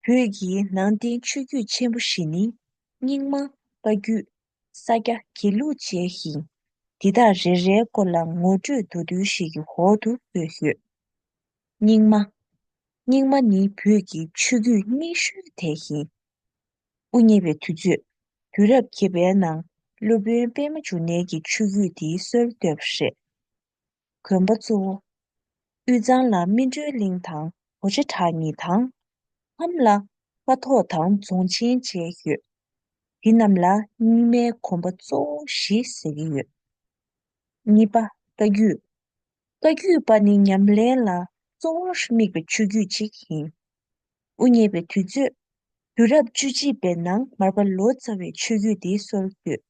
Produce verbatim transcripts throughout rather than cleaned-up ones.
བོད་ཀྱི་ནང་བསྟན་ཆོས་བརྒྱུད་ཆེན་པོ་བཞི་ནི། རྙིང་མ། བཀའ་བརྒྱུད། ས་སྐྱ། དགེ་ལུགས་བཅས་ཡིན། འདི་དག་རེ་རེའི་སྐོར་ལ་ངོ་སྤྲོད་མདོར་བསྡུས་ཤིག་གི་འོག་ཏུ་འབོད་ཡོད། རྙིང་མ། རྙིང་མ་ནི་བོད་ཀྱི་ཆོས་བརྒྱུད་རྙིང་ཤོས་དེ་ཡིན། དབུ་བརྙེས་པའི་དུས་ཚོད། དུས་རབས་བརྒྱད་པའི་ནང་སློབ་དཔོན་པདྨ་འབྱུང་གནས་ཀྱིས་ཆོས་བརྒྱུད་འདིའི་སྲོལ་བཏོད་པ་རེད། གོན་པ་གཙོ་བོ། དབུས་གཙང་ལ་སྨིན་གྲོལ་གླིང་དང་ཧོ་ཇ་བྲག་གཉིས་དང་། ཁམས་ལ་ཀཿཐོག་དང་རྫོང་ཆེན་བཅས་ཡོད། འདི་རྣམས་ལ་རྙིང་མའི་གོམ་པ་གཙོ་བོ་བཞི་ཟེར་གྱི་ཡོད། གཉིས་པ། བཀའ་བརྒྱུད། བཀའ་བརྒྱུད་པ་ནི་ཉམས་ལེན་ལ་གཙོ་བོར་དམིགས་པའི་ཆོས་བརྒྱུད་ཅིག་ཡིན། དབུ་བརྙེས་པའི་དུས་ཚོད། དུས་རབས་བཅུ་གཅིག་པའི་ནང་མར་པ་ལོ་ཙཱ་བས་ཆོས་བརྒྱུད་འདིའི་སྲོལ་བཏོད།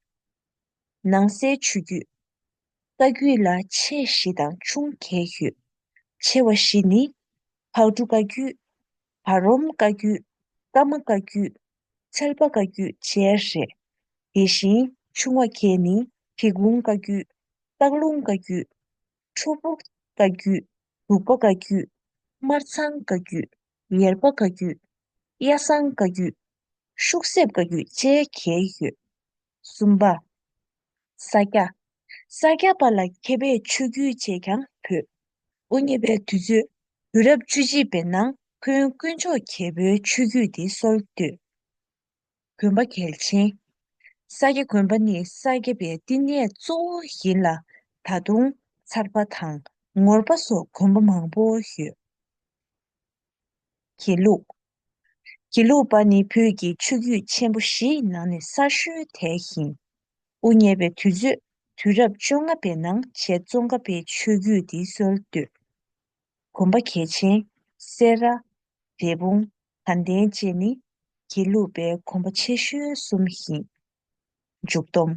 ནང་གསེས་ཆོས་བརྒྱུད། བཀའ་བརྒྱུད་ལ་ཆེ་བཞི་དང་ཆུང་བརྒྱད་ཡོད། ཆེ་བ་བཞི་ནི། ཕག་གྲུ་བཀའ་བརྒྱུད། བར་རོམ་བཀའ་བརྒྱུད། ཀརྨ་བཀའ་བརྒྱུད། འཚལ་པ་བཀའ་བརྒྱུད་བཅས་རེད། དེ་བཞིན་ཆུང་བ་བརྒྱད་ནི། ཐེག་ཀོང་བཀའ་བརྒྱུད། སྟག་ལུང་བཀའ་བརྒྱུད། ཁྲོ་ཕུག་བཀའ་བརྒྱུད། གདུག་པ་བཀའ་བརྒྱུད། སྨར་ཚང་བཀའ་བརྒྱུད། ཡེར་པ་བཀའ་བརྒྱུད། གཡའ་བཟང་བཀའ་བརྒྱུད། ཤུག་གསེབ་བཀའ་བརྒྱུད་བཅས་བརྒྱད་ཡོད། གསུམ་པ། ས་སྐྱ། ས་སྐྱ་པ་ལ་མཁས་པའི་ཆོས་བརྒྱུད་ཅེས་ཀྱང་འབོད། དབུ་བརྙེས་པའི་དུས་ཚོད། དུས་རབས་བཅུ་གཅིག་པའི་ནང་འཁོན་དཀོན་མཆོག་རྒྱལ་པོའི་ཆོས་བརྒྱུད་དེ་སྲོལ་བཏོད། དགོན་པ་གལ་ཆེན། ས་སྐྱ་དགོན་པ་ནི་ས་སྐྱ་པའི་བསྟི་གནས་གཙོ་བོ་ཡིན་ལ། ད་དུང་ཚར་པ་དང་ངོར་པ་སོགས་དགོན་པ་མང་པོ་ཡོད། དགེ་ལུགས། དགེ་ལུགས་པ་ནི་བོད་ཀྱི་ཆོས་བརྒྱུད་ཆེན་པོ་བཞིའི་ནང་ནས་གསར་ཤོས་དེ་ཡིན། དབུ་བརྙེས་པའི་དུས་ཚོད་དུས་རབས་བཅོ་ལྔ་པའི་ནང་བྱས་ཙོང་ཁ་པའི་ཆོས་བརྒྱུད་འདིའི་སྲོལ་བཏོད། དགོན་པ་གལ་ཆེན། སེ་ར། འབྲས་སྤུངས། དགའ་ལྡན་བཅས་ནི་དགེ་ལུགས་པའི་དགོན་པ་ཆེ་ཤོས་གསུམ་ཡིན། མཇུག་སྡོམ།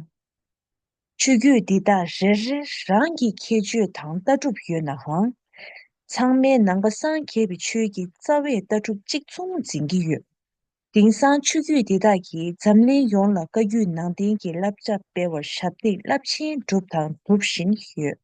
ཆོས་བརྒྱུད་འདི་དག་རེ་རེ་རང་གི་ཁྱད་ཆོས་དང་ལྟ་གྲུབ་ཡོད་ནའང་། ཚང་མས་ནང་པ་སངས་རྒྱས་པའི་ཆོས་ཀྱི་རྩ་བའི་ལྟ་གྲུབ་གཅིག་མཚུངས་འཛིན་གྱི་ཡོད། དེང་སང་ཆོས་བརྒྱུད་འདི་དག་གིས་འཛམ་གླིང་ཡོངས་ལ་བཀའ་བརྒྱུད་ནང་བསྟན་གྱི་བསླབ་བྱ་སྤེལ་བར་ཞབས་འདེགས་རླབས་ཆེན་བསྒྲུབས་དང་སྒྲུབ་བཞིན་ཡོད།